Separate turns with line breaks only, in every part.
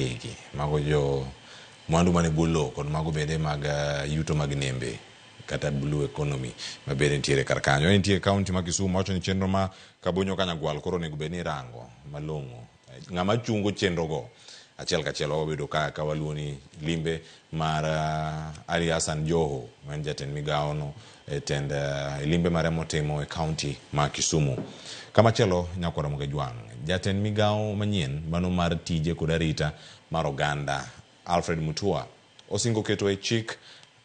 Gi mago jo mwandu mane bwo lowo kod mago bende mag yuto mag nembe kata blue economy ma bende nitiere kar kanyo. Nitie kaunti ma Kisumu wacho ni chenro ma Kabonyo Kanyagwal koro onego bed ni irango malong'o. Ng'ama chungo chenro go achiel kachiel wabedo ka waluwo ni limbe mar Ali Hassan Joho ma en jatend migawo no e tend limbe mare motimo e kaunti ma Kisumu. Kamachielo nyakwara Mugajwang', jatend migawo manyien mano mar tije kod arita mar oganda Alfred Mutua osingo keto e chik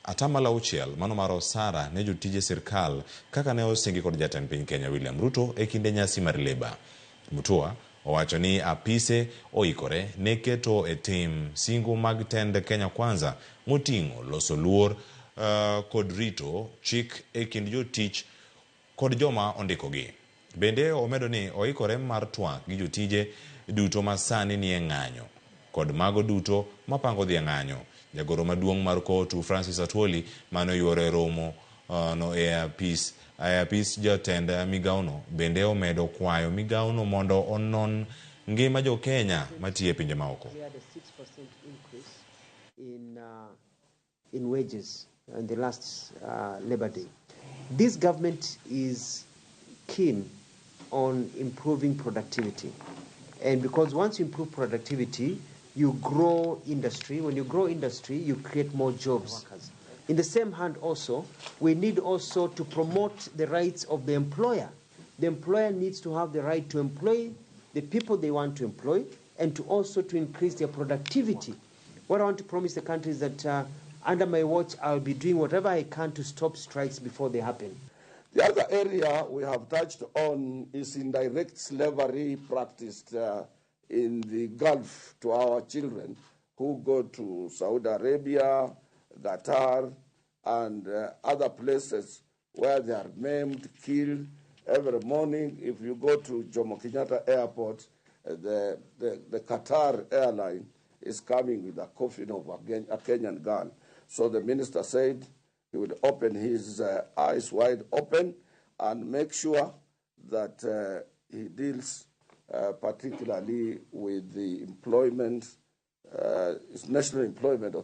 6% mano mar osara ne jotije sirkal kaka ne osingi kod jatend piny Kenya William Ruto e kinde nyasi mar Labour. Mutua owacho ni apise oikore ne keto e tim singo mag tend Kenya Kwanza moting'o loso luor kod rito chik e kind jotich kod joma ondikogi. Bende omedo ni oikore mar twak gi jotije duto ma sani nie ng'anyo kod mago duto mapango dhi e ng'anyo. Jagoro maduong' mar COTU Francis Atwoli mane oyuoro e romo no e apis jatend migawono bende omedo kwayo migawono mondo onon ngima jo Kenya matiyo e pinje maoko.
In wages in the last Labor Day. This government is keen on improving productivity. And because once you improve productivity, you grow industry. When you grow industry, you create more jobs. In the same hand also, we need also to promote the rights of the employer. The employer needs to have the right to employ the people they want to employ and to also to increase their productivity. What I want to promise the country is that under my watch, I'll be doing whatever I can to stop strikes before they happen.
The other area we have touched on is indirect slavery practiced in the Gulf to our children who go to Saudi Arabia, Qatar, and other places where they are maimed, killed. Every morning, if you go to Jomo Kenyatta Airport, the Qatar airline is coming with a coffin of a Kenyan girl. So the minister said he would open his eyes wide open and make sure that he deals particularly with the employment, National Employment Authority.